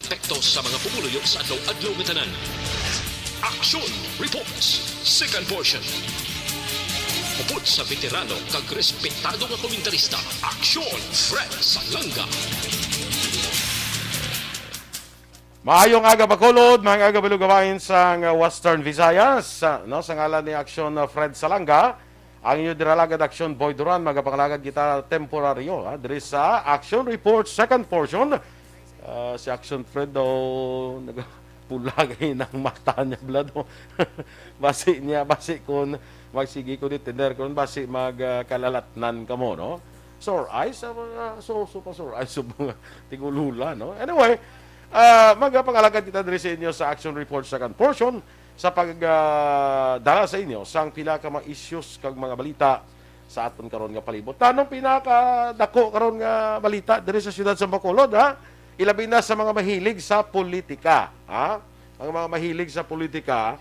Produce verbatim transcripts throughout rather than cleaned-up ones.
Epekto sa mga pumuluyo sa adlaw-adlaw nga tanan. Action Reports, second portion. Upod sa veterano kag respetado nga komentarista, Action Fred Salanga. Maayong aga, Bacolod, mga aga, balugawain sang Western Visayas, ah, no, sa ngalan ni Action, ah, Fred Salanga, ang inyo diralagad Action Boy Duran, magapangalagad kita temporaryo, ha, diri sa Action Report, second portion. Ah, si Action Fred daw nagapula kay nang mata niya, bla, daw. Basi niya, basi kun magsige ko di tender kun basi mag, ah, kalalatnan ka mo, no? Sore eyes, ah, mga so, so pa sore eyes, so mga tigulula, no? Anyway, ah, magapangalagad kita diri sa inyo sa Action Report second portion sa pag, ah, dala sa inyo sang pila ka mga issues kag mga balita sa aton karon nga palibot. Tanong pinakadako karon nga balita diri sa siyudad sa Bacolod, ha? Ilabi na sa mga mahilig sa politika, ha? Ang mga mahilig sa politika,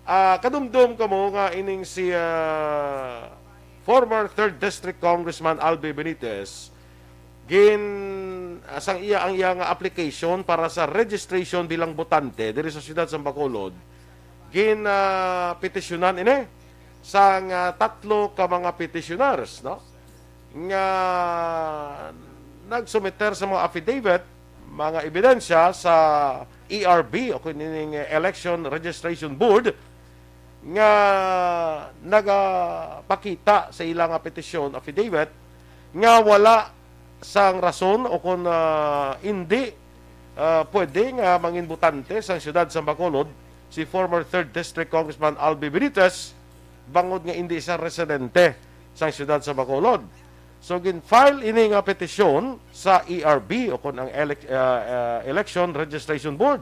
ah, kadumdom kamo nga ining si, ah, former third District Congressman Albi Benitez, gin, ah, sang iya, ang iya nga application para sa registration bilang botante diri sa siyudad sa Bacolod, gin, ah, petisyonan ini sang, ah, tatlo ka mga petitioners, no, nga nagsumiter sa mga affidavit, mga ebidensya sa E R B o kung ining Election Registration Board nga nagapakita sa ila nga petisyon, affidavit, nga wala sang rason o kung, ah, indi, ah, pwede nga mangin botante sang siyudad sa Bacolod si former third District Congressman Albi Benitez, bangod nga indi siya residente sang siyudad sa Bacolod. So, gin-file ini nga petisyon sa E R B o kon ang elec-, ah, ah, Election Registration Board.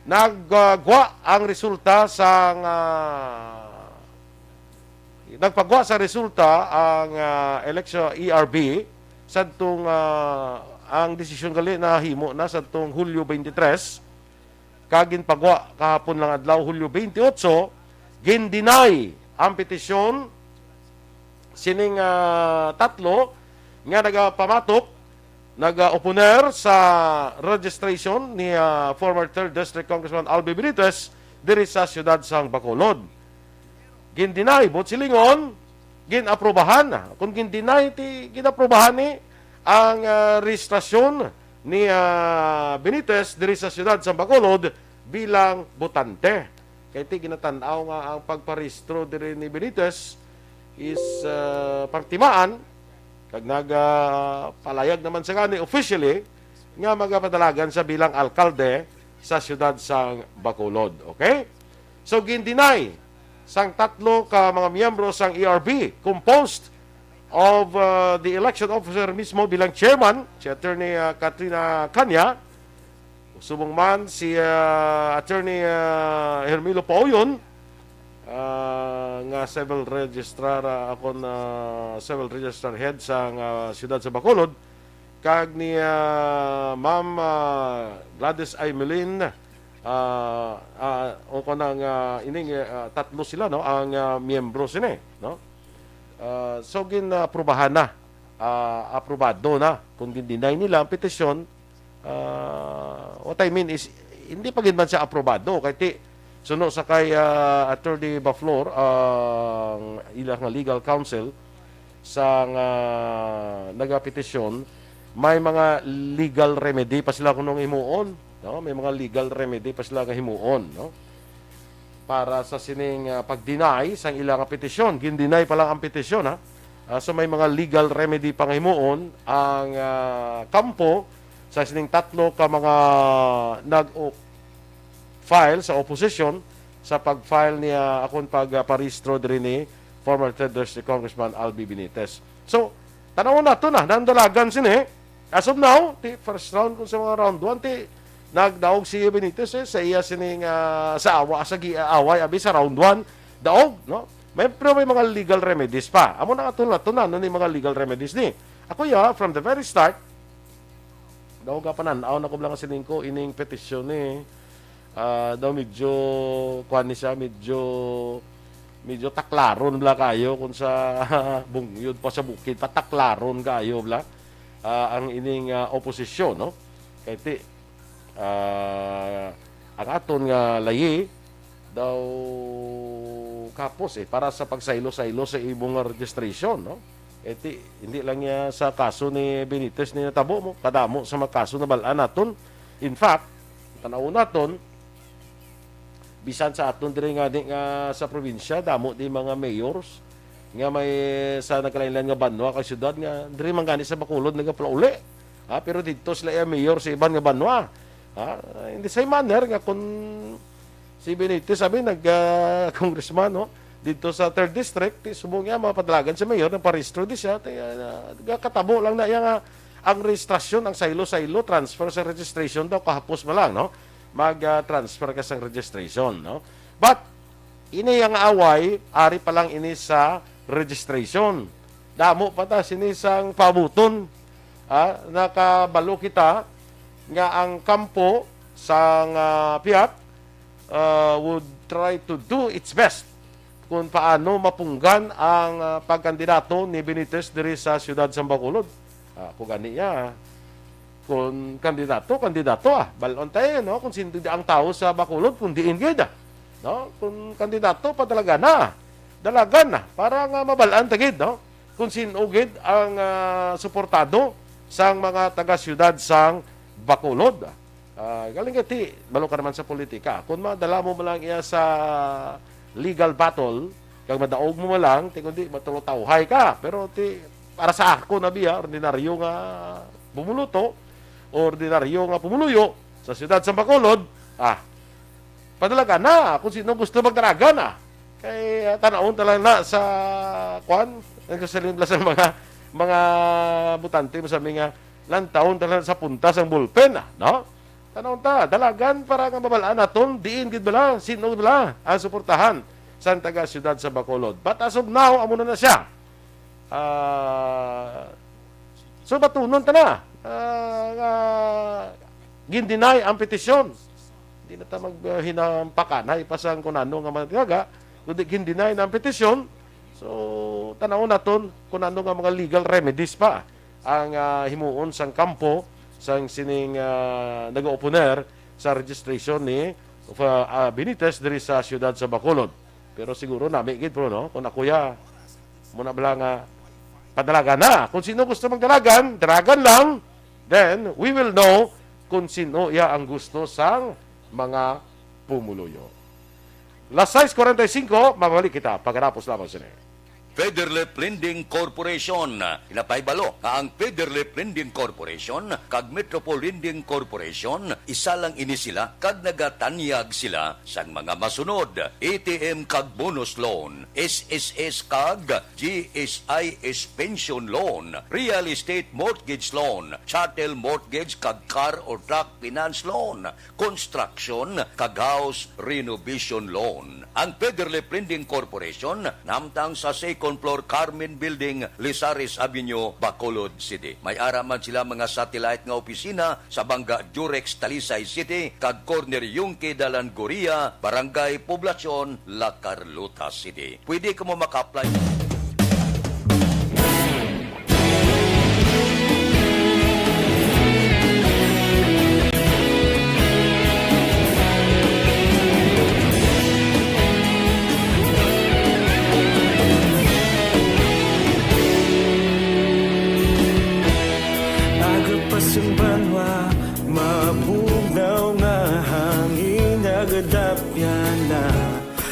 Nagwa ang resulta sang, ah, nagpagwa sa resulta ang, ah, election E R B sadtong, ah, ang desisyon gali nahimo na sadtong Hulyo twenty-three, kag ginpagwa kahapon lang adlaw, Hulyo twenty-eight, gin-deny ang petisyon sining, ah, tatlo nga nagapamatok, nag-oponer sa registration ni, ah, former third District Congressman Albi Benitez diri sa siyudad sang Bacolod. Gin-deny, buot silingon, gin-aprobahan. Kung gin-deny, ti gin-aprobahan ni ang, ah, rehistrasyon ni, ah, Benitez diri sa siyudad sang Bacolod bilang botante. Kay ti ginatan-aw nga ang pagparehistro diri ni Benitez is, ah, partimaan, kag nagapalayag naman sa gani officially nga magapadalagan sa bilang alkalde sa siyudad sang Bacolod. Okay? So, gin-deny sang tatlo ka mga miyembro sang E R B, composed of, uh, the election officer mismo bilang chairman, si Attorney, uh, Katrina Canya, subong man si, uh, Attorney, uh, Hermilo Pauyon, uh, nga civil registrar, uh, akon, uh, civil registrar head sang, uh, siyudad sa Bacolod, kag ni, ah, Ma'am, ah, Gladys Aimelin, ah, ah, o kanang, ah, ining, ah, tatlo sila, no, ang, ah, miyembro sini, no? Ah, so, gin-aprobahan na, ah, aprobado na. Kung gin-deny nila ang petisyon, ah, what I mean is, hindi pa gid man siya aprobado. Kay ti, suno sa kay, ah, Attorney Baflor, ang ila nga legal counsel, sang, ah, nagapetisyon, may mga legal remedy pa sila kuno nga himuon, no? May mga legal remedy pa sila nga himuon, no? Para sa sining, ah, pag-deny sang ila nga petisyon. Gin-deny pa lang ang petisyon, ha? Ah, so may mga legal remedy pa nga himuon ang, ah, kampo sa sining tatlo ka mga nag-, o, file sa opposition sa pag-file niya akon pagparehistro diri ni former third District Congressman Albi Benitez. So, tanawon nato na, nandalagan sini. As of now, ti first round kung sa mga round one, ti nagdaog si Benitez, eh, sa iya sining, ah, sa awa, sa gi-, away, abi sa round one, daog, no? May, pero may mga legal remedies pa. Amo na ato na, ato na, ano ni mga legal remedies ni? Ako, ya, from the very start, daog ka panan-aw na ko lang sining ko, ining petisyon ni, ah, daw medyo, kuwan ni siya, medyo, medyo taklaron bla kayo kung sa bungyod pa sa bukid, pataklaron kayo bla, ah, ang ining, ah, oposisyon, no? Kay ti, Ah, ang aton nga layi daw kapos, eh, para sa pagsaylo-saylo sa imo nga registration, no? Eh, ti, hindi lang niya sa kaso ni Benitez ni natabo mo, kadamo sa mga kaso na balaan naton. In fact, tanaw naton, bisan sa aton diri nga, di nga sa probinsya, damo di mga mayors nga may sa nagkalainlain nga banwa kag syudad nga diri man gani sa Bacolod nagapalauli. Ha, pero didto sila iya mayor sa iban nga banwa. Ha, in the same manner nga kung si Benitez, sabi, nag, ah, congressman, no? Didto sa third district, ti subong niya, mapadalagan sa mayor, nagparehistro di siya, ti, ah, nagakatabo lang na iya nga ang registrasyon, ang saylo-saylo, transfer sa registration daw, kahapos pa lang, no? Mag, ah, transfer ka sa registration, no? But, ini ang away, ari pa lang ini sa registration. Damo pa ta sini sang pabuton. Ah, nakabalo kita nga ang kampo sang, ah, pihak, ah, would try to do its best kung paano mapunggan ang, ah, pagkandidato ni Benitez diri sa siyudad sa Bacolod. Ah, ako gani, ah, kung kandidato, kandidato, ah. Balon tayo, no? Kung sino ang tao sa Bacolod, kung diin gid, ah. No? Kung kandidato, padalagan na. Dalagan na. Para nga mabalaan ta gid, no? Kung sino gid ang, ah, suportado sang mga taga-siyudad sang Bacolod. Ah, galing ka, ti, balo ka naman sa politika. Kung madala mo man lang iya sa legal battle, kag madaog mo man lang, ti, kundi matulotawhay ka. Pero, ti, para sa ako na biya, ordinaryo nga bumuluto, ordinaryo nga pumuluyo sa siyudad sa Bacolod, ah, padalagan na kung sino gusto magdalagan, ah. Kay, ah, tanawon ta lang na sa, kwan, ang kasaling sa mga, mga butante mo sa mga lantawon ta lang sa punta sang bulpen, ah, no? Tanawon ta, dalagan para nga mabalaan naton, diin gid bala, sino bala ang suportahan sang taga siyudad sa Bacolod. But as of now, amo na na siya. Ah, so, batunon ta na, ah, nga gindinay ang petisyon. Di na ta mag, ah, hinampakanay pa sang kung ano nga mga tiyaga, kundi gindinay na ang petisyon. So, tanawon naton kung ano nga mga legal remedies pa ang, ah, himuon sang kampo sang sining, ah, nag-oponer sa registration ni, ah, Benitez diri sa siyudad sa Bacolod. Pero siguro nami gid, bro, no? Kung ako ya, muna bala nga padalagan na. Kung sino gusto magdalagan, dalagan lang. Then, we will know kung sino iya ang gusto sang mga pumuluyo. Las sais kuwarenta y singko, mabalik kita pagkatapos lamang sini. Federlip Lending Corporation. Pinapahibalo nga ang Federlip Lending Corporation kag Metropol Lending Corporation, isa lang ini sila kag nagatanyag sila sang mga masunod: A T M kag bonus loan, S S S kag G S I S pension loan, real estate mortgage loan, chattel mortgage kag car or truck finance loan, construction kag house renovation loan. Ang Federlip Lending Corporation namtang sa second floor Carmen Building, Lizares Avenue, Bacolod City. May ara man sila mga satellite nga opisina sa Banga Durex, Talisay City, kag corner Yungque, Dalan Gorria, Barangay Poblacion, La Carlota City. Pwede kamo maka-apply. Aga pa sang banwa, mabugnaw nga hangin, nagadapyan na.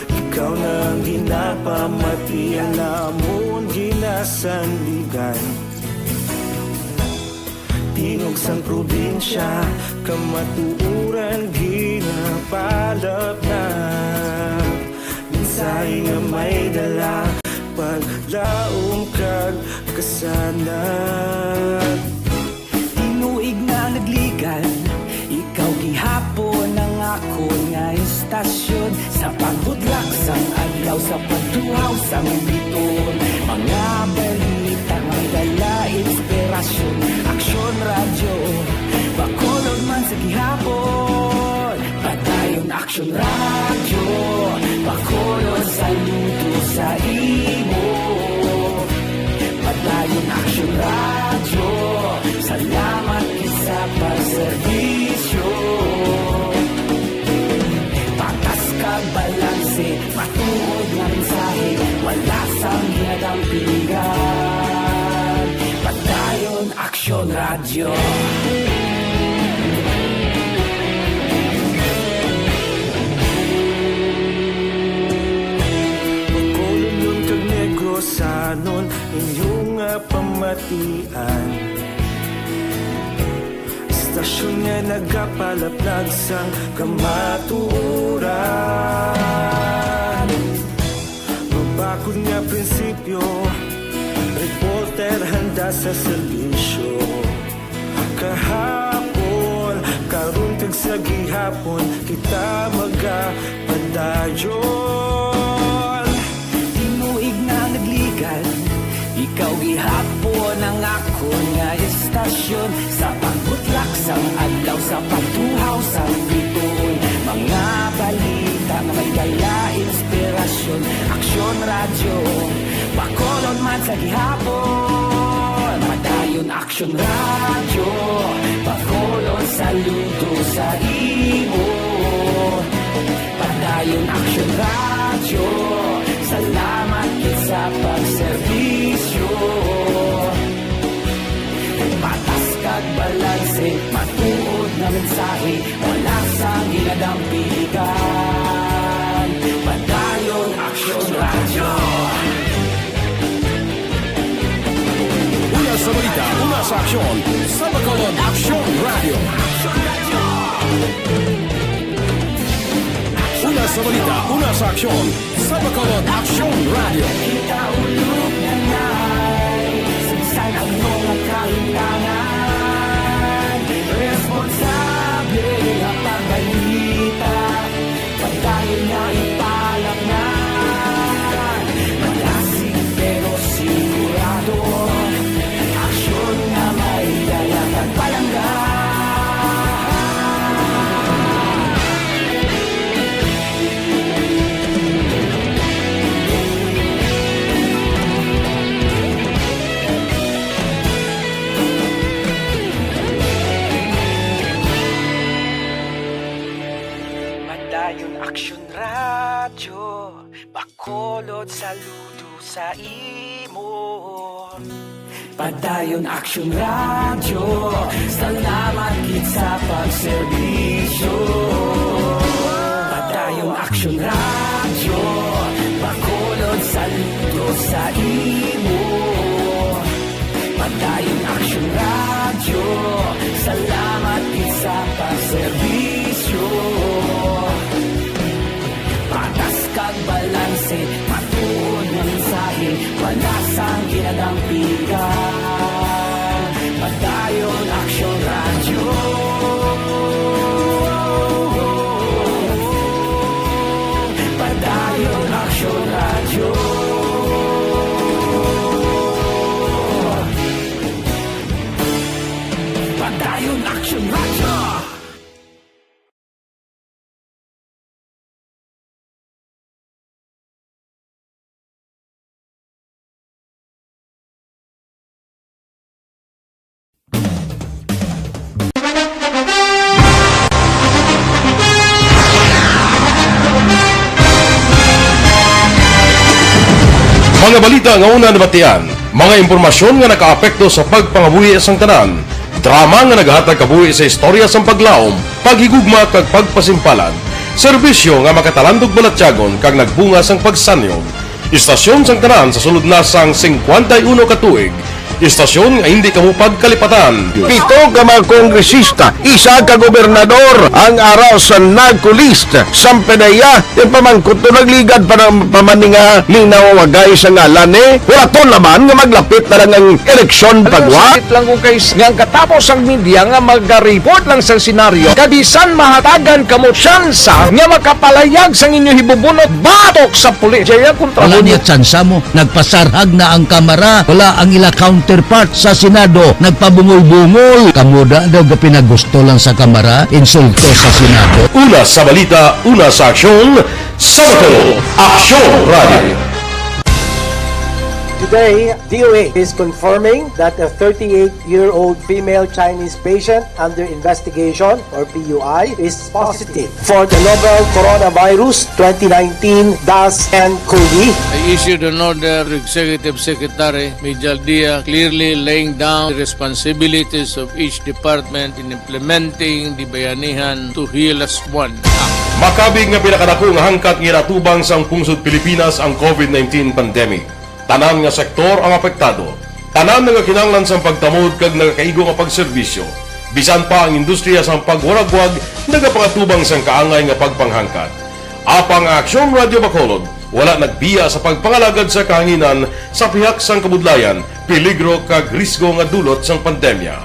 Ikaw na ang ginapamati, ang amon ginasandigan. Tingog sang probinsya, kamatuoran ginapalapnap. Mensahe nga may dala, paglaom kag kasanag. Tinuig na nagligan, ikaw gihapon ang akon nga istasyon. Sa pagbudlak sang adlaw, sa pagtuhaw sang biton, mga balita may dala inspirasyon. Aksyon Radyo, Bacolod man sa gihapon. Padayon Aksyon Radyo, Bacolod, saludo sa imo. Padayon Aksyon Radyo, salamat gid sa pagserbisyo. Nagapalaplag sang kamatuoran. Mabakod nga prinsipyo, reporter handa sa serbisyo. Kahapon, karon, kag sa gihapon, kita magapadayon. Tinuig na nagligad, ikaw gihapon ang akon nga estasyon. Sa pagbutlak sang adlaw, sa pagtuhaw sang bituon, mga balita nga may dala inspirasyon. Aksyon Radyo, Bacolod man sa gihapon. Padayon Aksyon Radyo, Bacolod, saludo sa imo. Padayon Aksyon Radyo, salamat gid sa pagserbisyo. Patas kag balanse, matuod nga mensahe, wala sang ginadampigan. Padayon Aksyon Radyo. Una sa balita, una sa aksyon, sa Bacolod Aksyon Radyo. Una sa balita, una sa aksyon, sa Bacolod Aksyon Radyo. Kita ulog na nay, sagsag ang mga kahintangan. Responsable nga pagbalita, padayon nga ipalapnan. Malasig pero sigurado, aksyon nga may dala kag palangga. Padayon Aksyon Radyo, Bacolod, saludo sa imo. Padayon Aksyon Radyo, salamat gid sa pagserbisyo. Padayon Aksyon Radyo, Bacolod, saludo sa imo. Padayon Aksyon Radyo, salamat gid sa pagserbisyo. Patas kag balanse, matuod nga mensahe, wala sang ginadampigan. Padayon Aksyon Radyo. Padayon Aksyon Radyo. Padayon Aksyon Radyo. Mga balita nga una nabatian, mga impormasyon nga nakaapekto sa pagpangabuhi sang tanan, drama nga naghatag kabuhi sa istorya sang paglaom, paghigugma, kag pagpasimpalan, serbisyo nga makatalandog balatyagon kag nagbunga sang pagsanyog. Istasyon sang tanan sa sulod na sang singkwenta y uno ka tuig. Istasyon nga hindi kamo pagkalipatan. Pito ka mga kongresista, isa ka gobernador ang ara sa NAGCO list. Sampe na iya, yung pamangkot to nagligad pa ng pamaninga ni nawagay sa ngalan eh. Wala to naman nga maglapit na lang ang eleksyon. Ano, pagwa. Sakit lang kung kay s-, nga ang katapos ang media nga mag-report lang sa senaryo, kabisan mahatagan kamo tsansa nga makapalayag sang inyo hibubunot batok sa pulis. Jaya kontra. Wala mo niya tsansa mo. Nagpasarhag na ang kamara. Wala ang ila counterpart sa Senado. Nagpabungol-bungol. Kamo da daw gapinagusto lang sa kamara. Insulto sa Senado. Una sa balita, una sa aksyon, sa Bacolod Aksyon Radio. Today, D O A is confirming that a thirty-eight-year-old female Chinese patient under investigation, or P U I, is positive for the novel coronavirus twenty nineteen dash ten COVID. I issued an order to Executive Secretary Mijal Dia, clearly laying down the responsibilities of each department in implementing the Bayanihan to Heal As One Act. Makabig nga pinakadako nga hangkat nga ginatubang sang pungsod Pilipinas ang COVID nineteen pandemic. Tanan nga sektor ang apektado. Tanan nga kinahanglan sang pagtamod kag nagakaigo nga pagserbisyo. Bisan pa ang industriya sang pagwaragwag nagapangatubang sang kaangay nga pagpanghangkat. Apang ang Aksyon Radio Bacolod wala nagbiya sa pagpangalagad sa kahanginan sa pihak sang kabudlayan, peligro kag risgo nga dulot sang pandemya.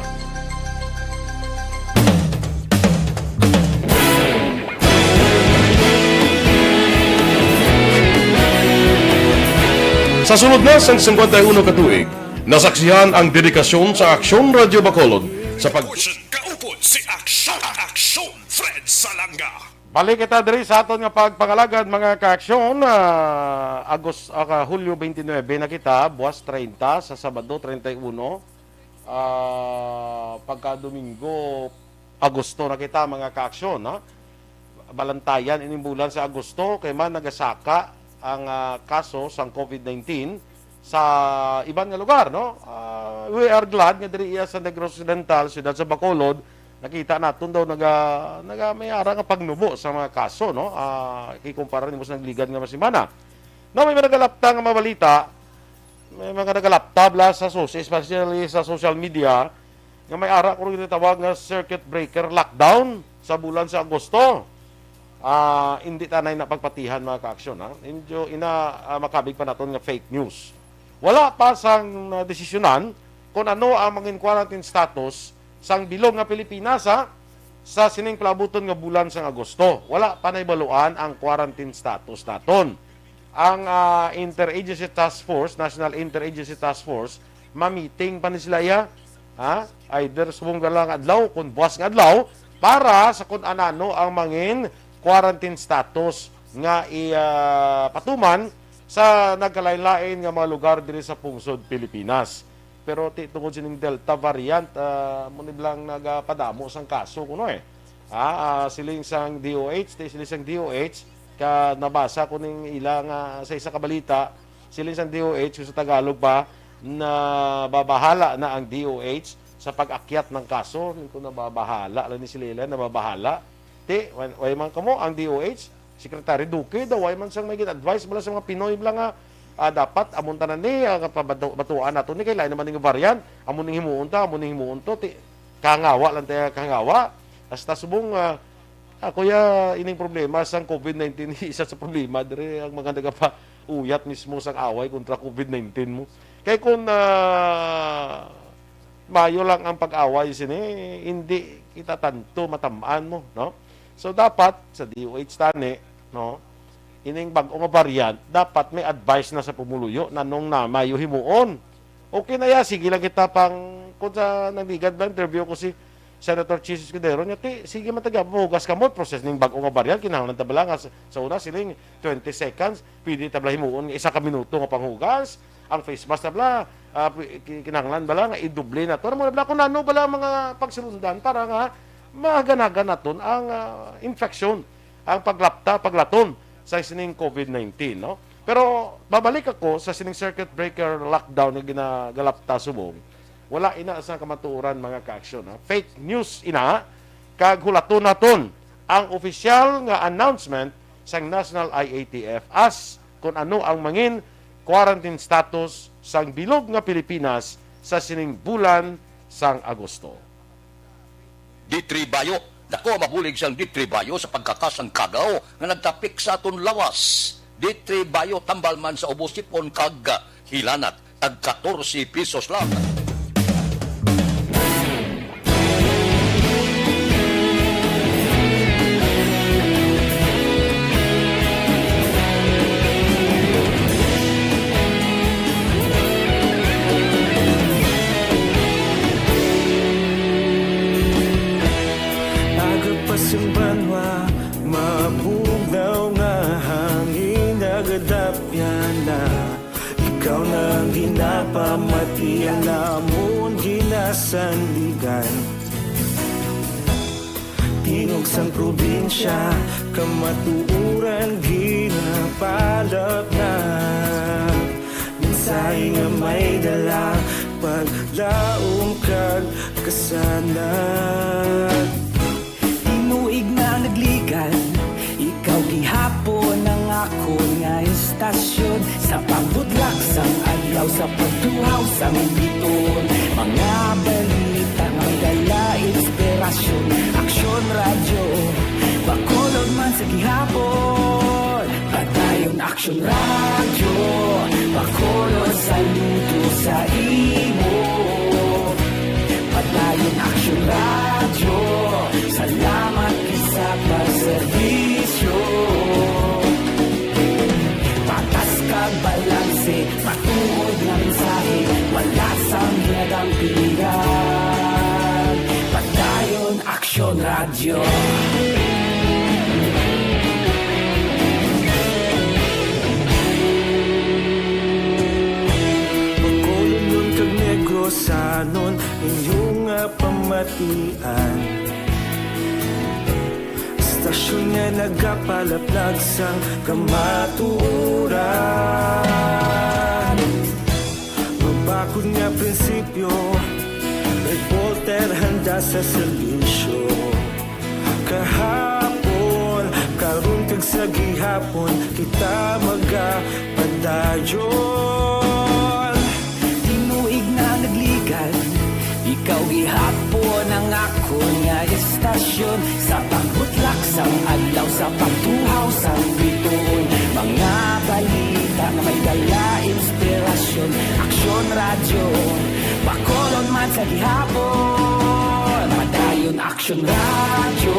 Sa sulod na sang singkwenta y uno ka tuig, nasaksihan ang dedikasyon sa Aksyon Radio Bacolod sa pag- Kaupod si Aksyon, Aksyon Fred Salanga. Balik kita diri sa aton nga pagpangalagad, mga kaaksyon. Ah, Agos-, ah, ka-, Hulyo twenty-nine na kita, buwas treinta, sa Sabado treinta y uno. Ah, pagka Domingo, Agosto na kita, mga kaaksyon, ha? Balantayan ining bulan sa Agosto, kay man nagasaka ang, ah, kaso sang COVID nineteen sa iban nga lugar, no? Ah, we are glad nga diri iya sa Negros Occidental, siyudad sa Bacolod, nakita naton daw naga, naga may ara nga pagnubo sa mga kaso, no? Ah, ikumpara nimo sa nagligad nga mga semana. Now, may mga nagalapta nga mga balita, may mga nagalapta bala sa sos-, especially sa social media, nga may ara ko rin tawag nga circuit breaker lockdown sa bulan sa Agosto. Ah, hindi tanay na pagpatihan, mga kaaksyon, ha? Medyo ina, ah, makabig pa naton nga fake news. Wala pa sang, ah, desisyonan kung ano ang mangin quarantine status sang bilog nga Pilipinas, ha, sa sining palaabuton nga bulan sang Agosto. Wala pa nahibaluan ang quarantine status naton. Ang, ah, Interagency Task Force, National Interagency Task Force, ma-meeting pa ni sila iya, ha? Either subong nga lang adlaw, kung buwas nga adlaw, para sa kung anano ang mangin quarantine status nga i-, ah, patuman sa nagkalain-lain nga mga lugar diri sa pungsod Pilipinas. Pero ti-, tungod sining Delta variant, ah, mo ni blang nagapadamo sang kaso kuno, eh. Ah, ah, siling sang D O H, ti-, siling sang D O H, ka nabasa ko ning ila nga sa isa ka balita, siling sang D O H, sa Tagalog pa, nababahala na ang D O H sa pag-akyat ng kaso. Ko, nababahala lang ni sila, nababahala. Ti, way, way man kamo ang D O H, Secretary Duque daw, way man sang may gin-advise bala sa mga Pinoy bala nga, ah, dapat amon tanan ni, ah, pabatu-, batuan nato ni kay lain naman ning variant, amo ning himuon ta, amo ning himuon to, ti, kahangawa lang tayo, kahangawa. Hasta subong, ah, ah, kuya, ining problema sang COVID nineteen, isa sa problema diri ang mga nagapauyat mismo sang away kontra COVID nineteen mo. Kay kung, ah, mayo lang ang pag-away sini, hindi kita tanto matamaan mo, no? So, dapat sa D O H tani, no, ining bag-o nga variant, dapat may advice na sa pumuluyo na nung na mayo himuon. Okay na ya, sige lang kita pang, kung sa nagligad ba, interview ko si Senator Chiz Escudero niya, ti, sige man taga, hugas ka mo, process ning bag-o nga variant, kinahanglan ta bala nga sa, sa una, siling twenty seconds, pwede ta bala himuon nga isa ka minuto nga panghugas, ang face mask ta bala, ah, pi-, ki-, kinahanglan bala nga idoble nato. Ano mo na bala kung ano bala ang mga pagsulundan para nga mahaganagan naton ang, ah, infeksyon, ang paglapta, paglaton sa sining COVID nineteen, no? Pero babalik ako sa sining circuit breaker lockdown nga ginagalapta subong. Wala ina sa kamatuoran, mga kaaksyon, ha? Fake news ina, kag hulaton naton ang opisyal nga announcement sang National I A T F as kung ano ang mangin quarantine status sang bilog nga Pilipinas sa sining bulan sang Agosto. D three Bio. Dako ang mabulig sang D three Bio sa pagkakas sang kagaw nga nagtapik sa aton lawas. D three Bio, tambal man sa ubo, sipon kag hilanat. Tag katorse pesos lang. Aga pa sang banwa, mabugnaw nga hangin, nagadapyan na. Ikaw na ang ginapamati, ang amon ginasandigan. Tingog sang probinsya, kamatuoran ginapalapnag. Mensahe nga may dala, paglaom kag kasanag. Tinuig na nagligad, ikaw gihapon ang akon nga istasyon. Sa pagbudlak sang adlaw, sa pagtuhaw sang biton, mga balita nga may dala, Radyo, Bacolod man sa gihapon. Padayon Aksyon Radyo, Bacolod saludo sa imo. Padayon Aksyon Radyo, salamat gid sa pagserbisyo. Patas kag balanse, matuod nga mensahe, wala sang ginadampigan. Padayon Aksyon Radyo. Bacolodnon kag Negrosanon, inyo nga pamatian. Istasyon nga nagapalaplag sang kamatuoran. Mabakod nga prinsipyo, reporter handa sa serbisyo. Kahapon, karon kag sa gihapon, kita magapadayon. Tinuig na nagligad, ikaw gihapon ang akon nga istasyon. Sa pagbutlak sang adlaw, sa pagtuhaw sang bituon, mga balita nga may dala inspirasyon. Aksyon Radyo, Bacolod man sa gihapon. Padayon Aksyon Radyo,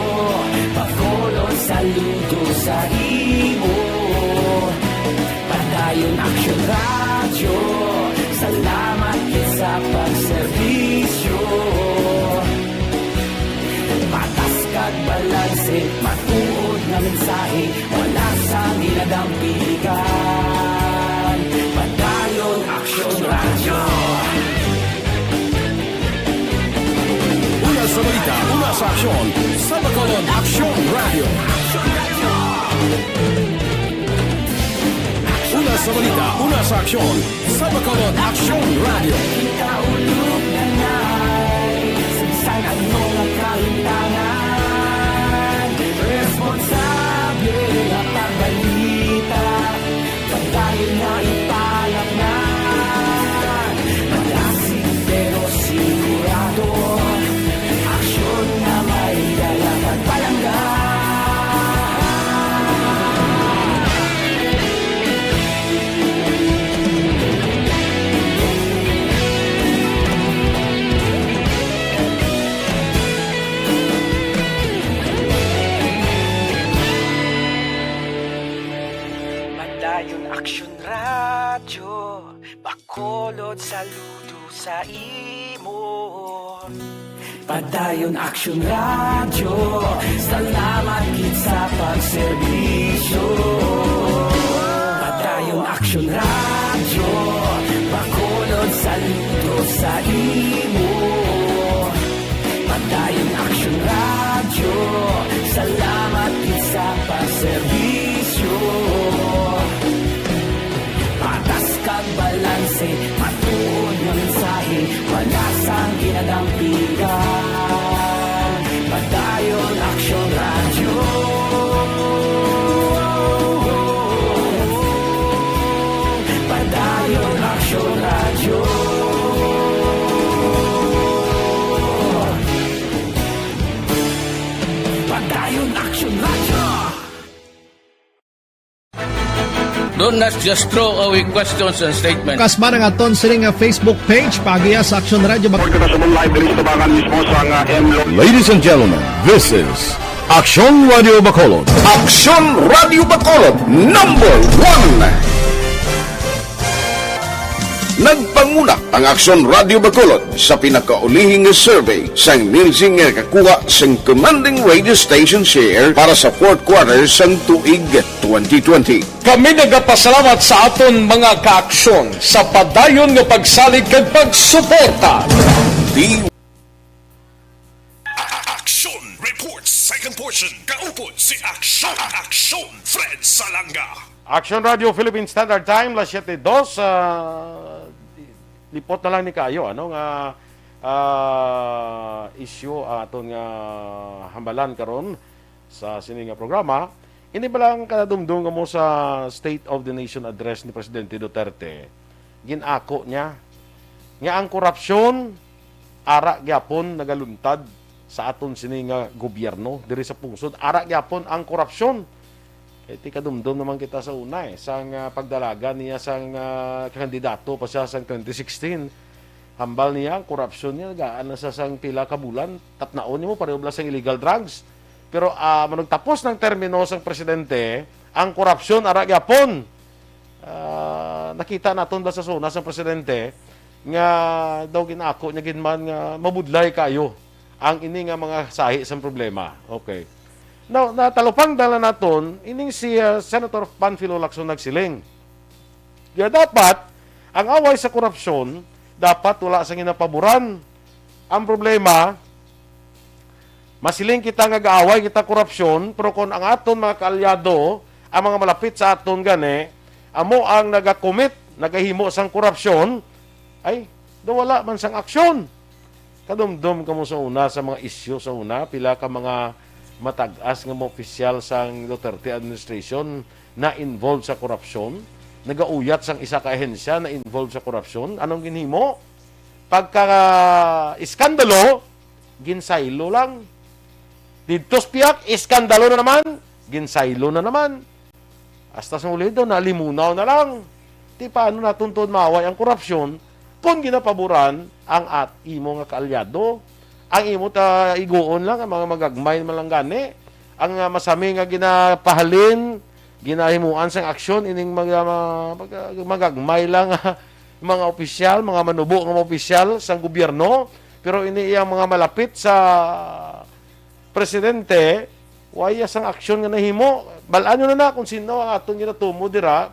Bacolod saludo sa imo. Padayon Aksyon Radyo, salamat gid sa pagserbisyo. Patas kag balanse, matuod nga mensahe, wala sang ginadampigan. Padayon Aksyon Radyo. Una sa balita, una sa aksyon, sa Bacolod Aksyon Radyo. Una sa balita, una sa aksyon, sa Bacolod Aksyon Radyo. Kita ulog na nay, sa bisan ano nga kahimtangan, responsable nga pagbalita. Padayon nga ipalapnan, malasig pero sigurado. Aksyon nga may dala kag palangga. Padayon Aksyon Radyo, Bacolod saludo sa imo. Padayon Aksyon Radyo, salamat gid sa pagserbisyo. Padayon Aksyon Radyo, Bacolod saludo sa imo. Padayon Aksyon Radyo, salamat gid sa pagserbisyo. Patas kag balanse, matuod nga mensahe, wala sang ginadampigan. Padayon Aksyon Radyo. Padayon Aksyon Radyo. Padayon Aksyon Radyo. Don't not just throw away questions and statements. Kasma ang aton sini nga Facebook page, paagiha sa Aksyon Radyo Bac- Report kita sa live diri sa Tabangan mismo sa nga M Lo- Ladies and gentlemen, this is Aksyon Radio Bacolod. Aksyon Radio Bacolod, number one. Nagpanguna ang Aksyon Radio Bacolod sa pinakaulihing nga survey sang Nielsen nga nakakuha sang commanding radio station share para sa fourth quarter sang tuig twenty twenty. Kami nagapasalamat sa aton mga kaaksyon sa padayon nga pagsalig kag pagsuporta. Di A-, a-, Action Report, second portion. Kaupod si Action, Action Fred Salanga. Action Radio Philippine Standard Time, las siete dos. Ah, lipot na lang ni kaayo, ano, nga, ah, issue ang aton nga hambalan karon sa sini nga programa. Ini bala ang kadumdom kamo sa State of the Nation Address ni Presidente Duterte? Gin-ako niya nga ang korupsyon ara gyapon nagaluntad sa aton sini nga gobyerno diri sa pungsod. Ara gyapon ang korupsyon. Kay ti kadumdom naman kita sa una, eh, sang, ah, pagdalagan niya sang, ah, kandidato pa siya sang twenty sixteen. Hambal niya ang korupsyon niya, nagaan na sa sang pila ka bulan, tapnaon nimo, pareho bala sang illegal drugs. Pero, ah, manugtapos ng termino sang presidente, ang korupsyon ara gyapon. Ah, nakita naton ba sa SONA sang presidente nga daw ginako niya gid man nga mabudlay kayo ang ini nga mga sahi sang problema. Okay. Now, natalupang dala naton ining si, ah, Senator Panfilo Lacson nagsiling. Kaya dapat ang away sa korupsyon dapat wala sa ginapaboran. Ang problema, masiling kita nga gaaway kita korupsyon, pero kung ang aton mga kaalyado, ang mga malapit sa aton gani, amo ang nagakomit, nagahimo sang korupsyon, ay, daw wala man sang aksyon. Kadumdom kamo sa una sa mga isyu sa una, pila ka mga matag-as nga mga opisyal sang Duterte administration na involved sa korupsyon, nagauyat sang isa ka ahensya na involved sa korupsyon. Anong ginhimo? Pagka iskandalo, ginsaylo lang. Didto sa pihak, iskandalo na naman, ginsaylo na naman. Hasta sa uli daw, nalimunaw na lang. Ti paano naton tuod maaway ang korupsyon kung ginapaboran ang at imo nga kaalyado? Ang imo ta iguon lang, ang mga magagmay man lang gani. Ang, ah, masami nga ginapahalin, ginahimuan sang aksyon, ining mga, mga, mga magagmay lang, mga opisyal, mga manubo nga mga opisyal sang gobyerno. Pero ini iyang mga malapit sa presidente, wala sang aksyon nga nahimo. Bal-an nyo na na kung sino ang aton ginatumo dira.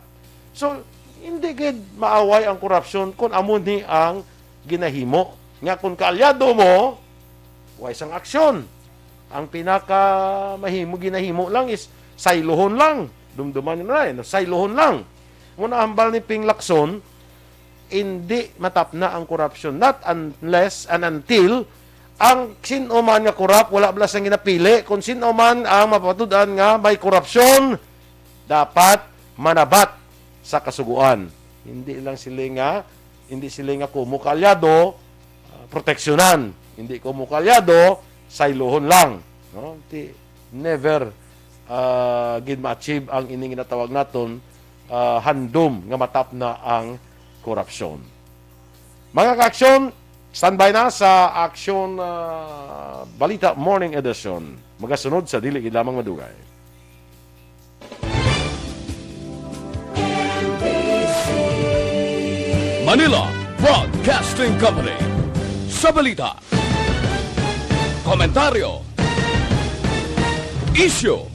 So, hindi gid maaway ang korupsyon kung amo ni ang ginahimo. Nga kung kaalyado mo, wala sang aksyon. Ang pinaka mahimo, ginahimo lang is saylohon lang. Dumduman nyo na, eh, no? Saylohon lang. Muna hambal ni Ping Lacson, hindi matapna ang korupsyon. Not unless and until ang sin-o man nga korap, wala bala sang ginapili, kung sin-o man ang mapatud-an nga may korupsyon, dapat manabat sa kasugoan. Hindi lang sila nga, hindi sila nga kumo kaalyado, ah, proteksyonan. Hindi kumo kaalyado, saylohon lang. No? Ti, never, ah, gid ma-achieve ang ining ginatawag naton, ah, handom nga matapna ang korupsyon. Mga ka-aksyon, standby na sa Aksyon, ah, Balita Morning Edition. Magasunod sa dili gid lamang madugay. Manila Broadcasting Company. Sa balita, komentaryo, isyu,